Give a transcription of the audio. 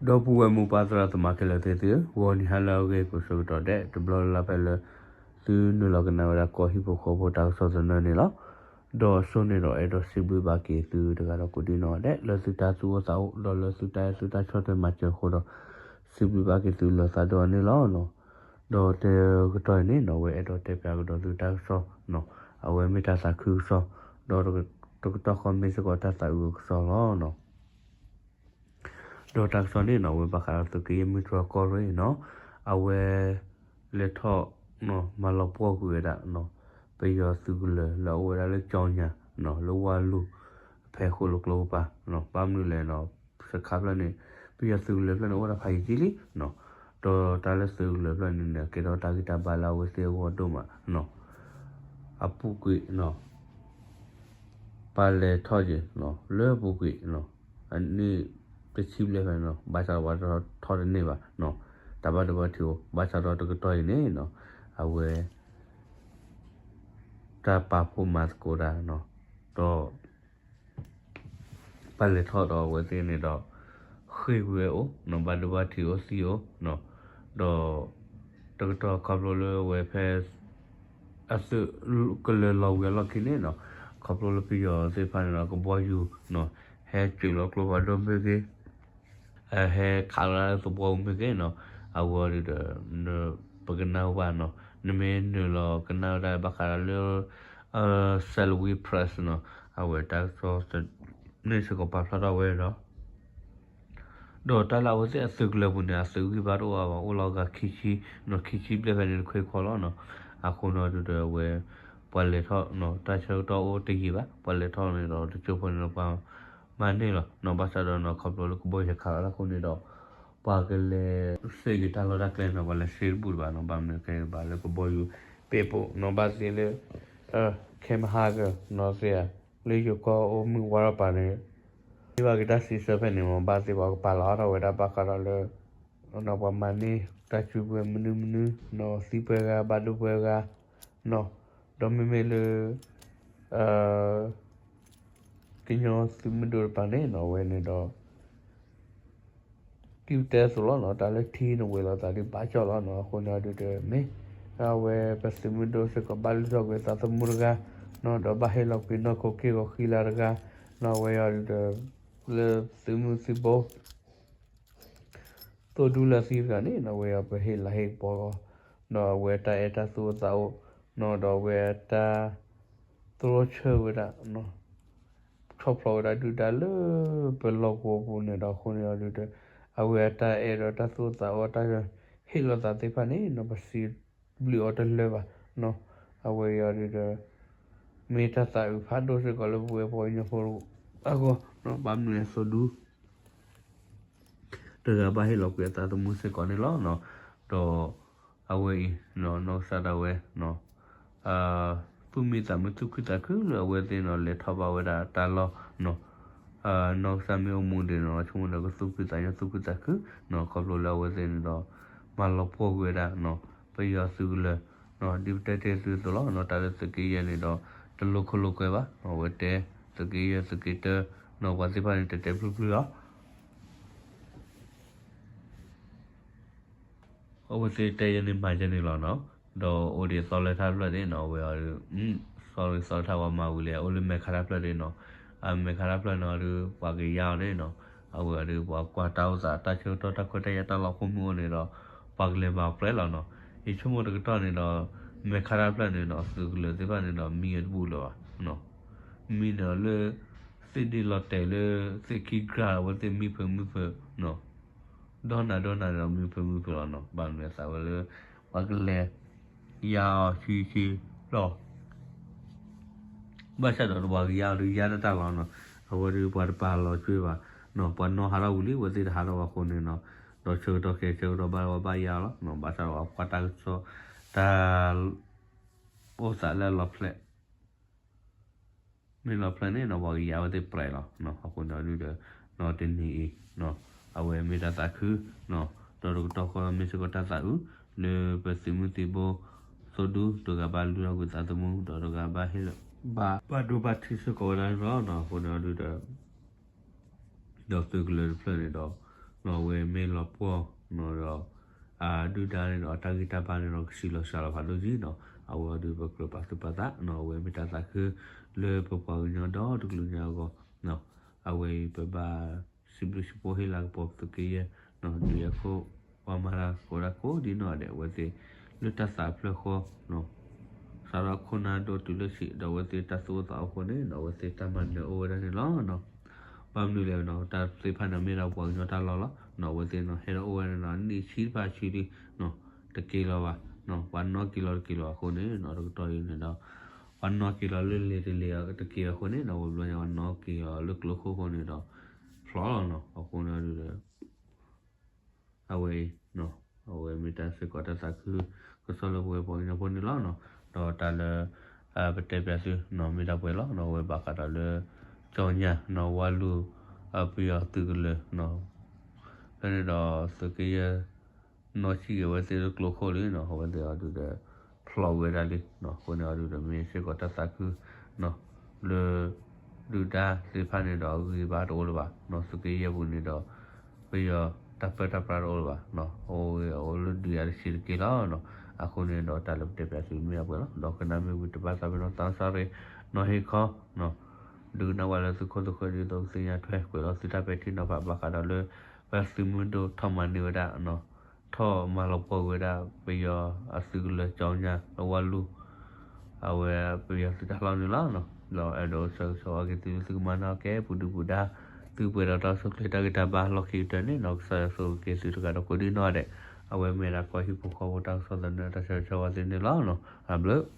ဒီပုၢ်ဝဲၢ်မိၢ်ပၢ်သရၣ်သမါခဲလၢာ်သ့ၣ်သုဧၢ, ဂီၤနံၤဟါလၢအဂ့ၤကိးဆၢကတီၢ်ဒဲး တဘျီလၢ်လၢ်ဖဲလၢ သုနုာ်လီၤကနၣ်ဝဲဒၣ်ကီၢ်ဟံၣ်ဖိဃီဖိတၢ်ကစီၣ်သနၢၣ်န့ၣ်လီၤ. ဒီးအဆိန့ၣ်ဒီးအဲၣ်ဒိးစံးဘျုးဘၣ်က့ၤသုတဂၤဒီးကိးဒံနီၢ်ဒဲး လၢသုတၢ်သူၣ်အိၣ်သးအိၣ် ဒီးလၢသုတၢ်အဲၣ်သုတၢ်ဆီၣ်ထွဲမၤစၢၤအဃိဒီး စံးဘျုးဘၣ်က့ၤသုလၢသးဒီဖျၢၣ်န့ၣ်လီၤ. ဒီးတကတီၢ်အံၤန့ၣ်နီၢ် အဝဲအဲၣ်ဒိးတဲပၠးကဒီးသုတၢ်ကစီၣ်နီၢ် အဝဲမ့ၢ်တၢ်သးခုကစီၣ် ဒီးတကတီၢ်ဃီမ့ၢ်စ့ၢ်ကီးတၢ်သးအုးအကစီၣ်လီၤ. ဒီးတၢ်ကစီၣ်န့ၣ်နီၢ် အဝဲဘၣ်ဃးဒီးသုးက့ယဲၢ်မုၢ်တြီၢ်ကီၢ်ရ့ၣ်နီၢ် အဝဲ လဲၤထီၣ် မၤလီၤပှီၢ်ကွံာ်ဝဲဒၣ် ပယီၤသုးကလၢၤလၢအအိၣ်ဝဲဒၣ်လၢကၠီညါ လၢဝၢ်လူၢ် ဖဲဃိၣ်လိာ်ကျိဖး ဘၣ်မနုၤလဲၣ်နီၢ် စခါဖျၢၣ်န့ၣ် ပယီၤသုးကလၢၤဖျၢၣ်န့ၣ် အိၣ်ဝဲဒၣ်ဖးယံာ်ကံလံနီၢ် ဒီးတၢ်လၢသုးကလၢၤဖျၢၣ်န့ၣ်န့ၣ် ကဲထီၣ်တၢ်ဂံၢ်တၢ်ဘါလၢအဝဲသ့ၣ်အဂီၢ်ဒိၣ်မးနီၢ် အပူၤကွံာ်နီၢ် ပှၤလဲၤထီၣ်က့ၤလၢအပူၤကွံာ်နီၢ် အနံၣ်တဆံဘျဲၣ်ဖဲန့ၣ်နီၢ် ဘၣ်ဆၣ်ဒီးပှၤထီၣ်တန့ၢ်ဘၣ်နီၢ် တၢ်ဘၣ်ဒိဘၣ်ထံးအိၣ် ဘၣ်ဆၣ်ဒီးတကတီၢ်အံၤန့ၣ်နီၢ် အဝဲ တၢ်ပာ်ဖှိၣ်မၤသကိးတၢ်နီၢ် ဒီး ပှၤလဲၤထီၣ်ဒီးအဝဲသ့ၣ်န့ၣ်ဒီး ဃ့ၢ်ဝဲအိၣ်နီၢ် ဘၣ်ဒိဘၣ်ထံးအိၣ်သံအိၣ်နီၢ် ဒီး တကတီၢ်ခီဖျိလၢအဝဲဖဲ အသုးကလၢၤလီၤဝံၤအလီၢ်ခံန့ၣ်နီၢ် ခီဖျိလၢပယီၤသ့ၣ်တဖၣ်န့ၣ်ဒီး ကဘီယူၤနီၢ် ဟဲစၢၤလီၤကျိဖးဒိၣ်မ့ၢ်ဂ့ၤ ဟဲခးလီၤလၢသဝီပူၤမ့ၢ်ဂ့ၤနီၢ် အဝဲဒုးဒီး ပကနၣ်ဘၣ်နီၢ် နမ့ၢ်နုာ်လီၤကနၣ်ဝဲဒၣ်ဘၣ်ဃးဒီးလၢ Salween Press နီၢ် အဝဲတၢ်ကစီၣ်န့ၣ်စ့ၢ်ကီးပာ်ဖျါထီၣ်ဝဲဒီး ဒီးတၢ်လၢအဝဲသ့ၣ်အသုးကလၢၤပူၤန့ၣ် အသုးဂံၢ်ဘါတအိၣ်အါဘၣ် အိၣ်လီၤဂၤခံဆံ နီၢ်ခံဆံဘျဲၣ်ဖဲန့ၣ်တခွ့ခွီလီၤနီၢ် အဃိန့ၣ်ဒုးဒီးအဝဲ ပှၤလဲၤထီၣ်နီၢ် တၢ်ဆၢကတီၢ်အိၣ်တယံာ်ဘၣ် ပှၤလဲၤထီၣ်န့ၣ်ဒီးတကၠိဖိန့ၣ်ဒီးပှၤ မၤန့ၢ်လီၤနီၢ် ဘၣ်ဆၣ်ဒီးနီၢ် ခီဖျိလၢကဘီယူၤဟဲခးလီၤတၢ်အဃိန့ၣ်ဒီး ပှၤကလဲၤစ့ၢ်ကီးတၢ်လီၢ်တၢ်ကျဲနီၢ် ပှၤလဲၤစ့တဘူၣ်တဘၣ်နီၢ် ဘၣ်မနုၤကဲဘၣ်လၢကဘီယူၤ ပ့ၣ်ပိာ်နီၢ် ဘၣ်သ့လၢ ခဲမဟါကနီၢ်သ့ဧါ လၢယိၤကီၢ်အိၣ်မုၢ်ဝါထီၣ်ပၤန့ၣ် မ့ၢ်ဘၣ်က့ၤတၢ်စံးဆၢဖဲန့ၣ်မ့ၢ် ဘၣ်သ့ၣ်ပှၤကပာ်လီၤအါထီၣ်ဝဲဒၣ်ဘၣ်ဃးဒီးလၢ ပှၤမၤန့ၢ်တၢ်စုကဝဲၤမနုၤမနုၤနီၢ် သံပှဲၤဂၤ ဘၣ်ဒိပှဲၤဂၤနီၢ် ဒီးမ့မ့ၢ်လၢ ကညီသုးမုၢ်ဒိၣ်တပၤန့ၣ်နီၢ် အဝဲန့ၣ်ဒီး ဒ်ပတဲအသိးလီၤနီၢ် တၢ်လၢထံန့ၣ်ဝဲၤလီၤသးဒ်ဘၣ်ကၠီၣ်လီၤနီၢ် အဃိန့ၣ်ဒုးဒီးမ့ၢ် အဝဲပသုးမုၢ်ဒိၣ်စ့ၢ်ကီးဘၣ်လုၢ်ထီၣ်ကွံာ်သးသမူတဂၤနီၢ် ဒီးဘၣ်ဟ့ၣ်လီၤကွံာ်နီၢ်ခိက့ၢ်ဂီၤဃံလၤတဂၤနီၢ် အဝဲအံၤဒုးဒီး လၢသုးမုၢ်သံၣ်ဘိ သိၣ်ဒူလၢအသံတဂၤန့ၣ်နီၢ် အဝဲအံၤပဟ့ၣ်လၤဟ့ၣ်ကပီၤလီၤ ဒီးအဝဲတၢ်အဲၣ်တၢ်သူၣ်အိၣ်သးအိၣ်နီၢ် ဒီးအဝဲတၢ် သရိၣ်ဆၢဝဲဒၣ် ဆီၣ်ဖျိးဝဲဒၣ်ဒုၣ်ဒါလၢပလီၢ်ကဝီၤပူၤန့ၣ်ဒီး အဃိန့ၣ်အီၤဒုးဒီး အဝဲအတၢ်အဲၣ်ဒီးတၢ်သူၣ်အိၣ်သးအိၣ် တၢ်ဟ့ၣ်လီၤသးသ့ၣ်တဖၣ်န့ၣ်နီၢ် ပစံးဘျုးအီၤတလၢာ်ဘၣ်နီၢ် အဝဲအံၤအီၤဒုးဒီး မ့ၢ်တၢ်သးအုးဖးဒိၣ်စ့ၢ်ကီးလၢပဝဲပှၤကညီဖိအဂီၢ်နီၢ် ဘၣ်မနုၤလဲၣ် သိၣ်ဒူ တဂၤဘၣ်ဟ့ၣ်လီၤကွံာ်အသးသမူစ့ၢ်ကီးန့ၣ်လီၤနီၢ် ဒီး အဝဲအံၤ နီၢ်ကစၢ်ဒၣ်ဝဲ သူၣ်မံသးမုာ်သူၣ်ခုသးခုလၢအဝဲသ့ၣ်နီၢ် လဲၤထီၣ်ဘၣ်ဝဲဒၣ်တၢ်လီၢ်နီၢ် နီၢ်ကစၢ်မ့ၢ်အိၣ်မူဒံးနီၢ် ဆိကမိၣ်ဒီးကသူၣ်ဖှံသးညီ သူၣ်ခုသးခုနီၢ် ခီဖျိလၢအဝဲသ့ၣ်န့ၣ်ဒီး မၤလီၤပှီၢ်ကွံာ်ဝဲဒၣ်နီၢ် ပယီၤသုးကလၢၤနီၢ် ဒ်ပတဲတ့ၢ်သုအသိးလီၤနီၢ် တၢ်လၢသုးက့ယဲၢ်န့ၣ်ဒီး တလိၣ်ခိၣ်လိၣ်ကွဲဘၣ် အဝဲတဲ သုးက့ယဲၢ်သုးက့တၢနီၢ် ပှၤသ့ၣ်တဖၣ်န့ၣ် တဲတဲပျုၢ်ပျုၢ်လီၤ အဝဲသ့ၣ်တဲယဲၢ်န့ၣ်မၤယဲၢ်န့ၣ်လီၤနီၢ် ဒီးအိၣ်ဒံးသီလၢထါတဖျၢၣ်န့ၣ်နီၢ် အဝဲအီၤဒုး သီလၢထါပှၤမၤဝံၤလံ အိၣ်လၢမဲာ်ခါတဖျၢၣ်န့ၣ်နီၢ် အမဲာ်ခါတဖျၢၣ်န့ၣ်အီၤဒုး ပှၤကယါအီၤန့ၣ်နီၢ် အဝဲအီၤဒုးပှၤကွၢ်တၢ်အိၣ်သး တၢ်ဆၢကတီၢ်တၢ်ခွဲးတၢ်ယာ်တၢ်လီၤခိၣ်မ့ၢ်အိၣ်န့ၣ်ဒီး ပှၤကလဲၤမၤပှဲၤလီၤနီၢ် ယဆိကမိၣ်တကတီၢ်န့ၣ်ဒီး မဲာ်ခါတဖျၢၣ်န့ၣ်နီၢ် သုးကလၢၤသ့ၣ်တဖၣ်န့ၣ်ဒီး မံအီၤတဘူၣ်လၢၤဘၣ် မံန့ၣ်လၢ သ့ၣ်ဒ့လီၤတဲာ်လၢ သ့ၣ်ခံကြၢးအဝဲသ့ၣ်မံဖုးမံဖုးနီၢ် ဒီနၤဒီနၤဒီးမံဖုးမံဖုးလီၤနီၢ် ဘၣ်မနုၤသးဝဲလၢ ပှၤကလဲၤ ယါအီၤဆံဆံလီၤ ဘၣ်ဆၣ်ဒီးပှၤကယါအီၤဒုးယါတၢ်တၢ်လီၤနီၢ် အဝဲဒုးပှၤတပာ်လီၤကွံာ်ဘၣ်နီၢ် ပှၤနီၣ်ဟးထီၣ်ဝံၤလံ အဝဲသ့ၣ်တဟးထီၣ်ဘၣ်အဃိန့ၣ်နီၢ် ဒီးဆၢကတီၢ်ခဲအံၤဆၢကတီၢ်ဘၣ်ဝဲဘၣ်ယါလီၤ ဘၣ်ဆၣ်ဒီးပှၤကွၢ်တၢ်ကစီၣ် တၢ် အိၣ်သးလၢအလီၤဖျဲး မ့ၢ်လီၤဖျဲးန့ၣ်နီၢ် ပှၤကယါဝဲသ့ၣ်ပြဲးလီၤ အဃိန့ၣ်ဒုးဒီး နီၢ်တနံၤအံၤ အဝဲမ့ၢ်တၢ်သးခု ဒီးတကတီၢ်ဃီမ့ၢ်စ့ၢ်ကီးတၢ်သးအုး လၢပသုးမုၢ်သံၣ်ဘိ သိၣ်ဒူ တဂၤဘၣ်လုၢ်ထီၣ်ကွံာ်သးသမူ ဒီးတဂၤဘၣ်ဟ့ၣ်လီၤ ဘၣ်ဘၣ်ဒိဘၣ်ထံးစ့ၢ်ကီးဝဲဒၣ်န့ၣ်လီၤ အဃိန့ၣ်ဒုးဒီး ဒီးသုးကလၢၤတဖျၢၣ်န့ၣ်ဒီး အဝဲမ့ၢ်လီၤပှီၢ်နီၤဒီး အဒုၣ်ဒါန့ၣ်ဒီး အတၢ်ဂံၢ်တၢ်ဘါန့ၣ်ဒီး ကဆံးလီၤစှၤလီၤဖးဒိၣ်က့နီၤ. အဝဲအံၤဒုးပကြၢးပာ်သူၣ်ပာ်သးနီၤ, အဝဲမ့ၢ်တၢ်သးခု လၢပပှၤကညီဒီတကလုာ်ညါအဂီၢ်, အဝဲအံၤပဘၣ်စံးဘျုးစံးဖှိၣ်ဟ့ၣ်လၤကပီၤပသုးက့ယဲၢ်နီၤ, ဒုးယၤခိၣ် ပှၤမၤတၢ်ကိးဒၣ်ကိးဒ်နီၢ်ဒဲး အဝဲသ့ၣ် လၢတၢ်သးဖျၢၣ်ဃီ စးထီၣ်ခိၣ်နၢ်ဒိၣ်တုၤလၢဆံး ဒီးအဝဲသ့ၣ်တၢ်သူၣ်အိၣ်သးအိၣ်အဃိန့ၣ်နီၤ အဝဲသ့ၣ်တၢ်မၤနၢၤအိၣ်ဝဲဒၣ်န့ၣ်လီၤ. ဘၣ်မနုၤလဲၣ်နီၤ, တၢ်သ့ၣ်တဖၣ်န့ၣ်မ့ၢ်ဒၣ်ပှၤကညီတၢ်လီၢ်လီၤ. အဝဲသ့ၣ်နီၤ ဟဲထီၣ်အိၣ်ဝဲန့ၣ်နီၤ နံၣ်ဆံတဖၣ်ဆံလံ တက့ၤလီၤဘၣ်, ပှၤနီၣ်က့ၤလီၤတက့ၤလီၤအဃိန့ၣ်နီၤ တကတီၢ်အံၤန့ၣ်ဒီး ပှၤနီၣ်က့ၤလီၤလၢလံာ်တလံာ်တက့ၤအဃိန့ၣ်နီၤ ပဘျီညါပှၤနီၣ်က့ၤလီၤလၢကျိခိၣ်အဃိန့ၣ်ဒီး ဖျိးလီၤနီၤ. အဃိန့ၣ်ဒီး အဝဲအံၤ အဝဲမ့ၢ်တၢ်စ့ၢ်ကီးတၢ်သးခု ကစီၣ်လၢပဝဲပှၤကညီဖိန့ၣ်လီၤ. ဒီးတၢ်လၢ ပတဲပၠးသုနီၤ မ့ၢ်ဒၣ်ပှဲၤလီၤနီၤ, အဝဲဘၣ်ဃးဒီးလၢ ကၠီညါနီၤ ဝါလူၢ် ပယီၤသုးကလၢၤနီၤ ဖဲန့ၣ်ဒီးသုးက့ယဲၢ် နီၣ်ဆံၣ်က့ၤဝဲသ့ၣ်လၢကျိခိၣ်လံနီၤ, အဝဲသ့ၣ်အီၤဒုးဒီး ဖျိးဝဲဒၣ်လံနီၤ. အဃိန့ၣ်အီၤဒုးဒီး မ့ၢ်စ့ၢ်ကီးတၢ်သးခုနီၤ လၢ ဒုၣ်ဒါသ့ၣ်တဖၣ်န့ၣ်ဒီး အဂံၢ်အဘါတအိၣ်လၢၤဘၣ်နီၤ, သုးက့ယဲၢ်ပူၤန့ၣ်ဒီး ပယီၤတၢ်ပၢတၢ်ပြးတအိၣ်လၢၤဘၣ်နီၤ, အိၣ်ဂ့ၤအိၣ်လၢဒုးယၤတဆံးတက့ၢ်လီၤနီၤ. အဃိန့ၣ်ဒီးတၢ်လၢပတဲပၠးသုမ့ၢ်ဒၣ်ပှဲၤလီၤ. ဒီးကနၣ်မ့ၢ်ဝံၤတဘၣ်သးပ့ၤနီၣ်သးစၢ်ရ့ၣ် နီၢ်ဟ့ၣ်ခီနီၤ ဒုးကနၣ်ဝဲလၢသုခိၣ်သုဃၢၤဒ်သိးကသ့ၣ်ညါထွဲကွဲးလီၤသုတၢ်ပဲာ်ထံနီၤဖးဘၣ်ဃးဒီးလၢ ပသုးမုၢ်ဒိၣ်ထီၣ်မၤန့ၢ်ဝဲဒၣ် ထီၣ်မၤလီၤပှီၢ်ကွံာ်ဝဲဒၣ် ပယီၤအသုးကလၢၤကၠီညါ လၢဝါလူၢ် အဝဲပယီၤသုးတၢ်လီၢ်န့ၣ်လီၤ. ဒီးအဲၣ်ဒိးဆၢဂ့ၤဆၢဝါက့ၤသု သုကမၤနၢၤကဲပူၤဒုၣ်ပူၤဒါ သုပှဲၤဒီးတၢ်အိၣ်ဆူၣ်အိၣ်ချ့တၢ်ဂံၢ်တၢ်ဘါလီၢ်ခံကတၢၢ်န့ၣ်နီၤ, ကစၢ်ယွၤဆိၣ်ဂ့ၤက့ၤသုတဂၤဒီးကိးဒံနီၢ်ဒဲး, အဝဲမ့ၢ်ဒၣ်ကီၢ်ဟံၣ်ဖိဃီဖိတၢ်ကစီၣ်သန့တၢ်ဆၢဂ့ၤဆၢဝါသုန့ၣ်လီၤ. အဘျုး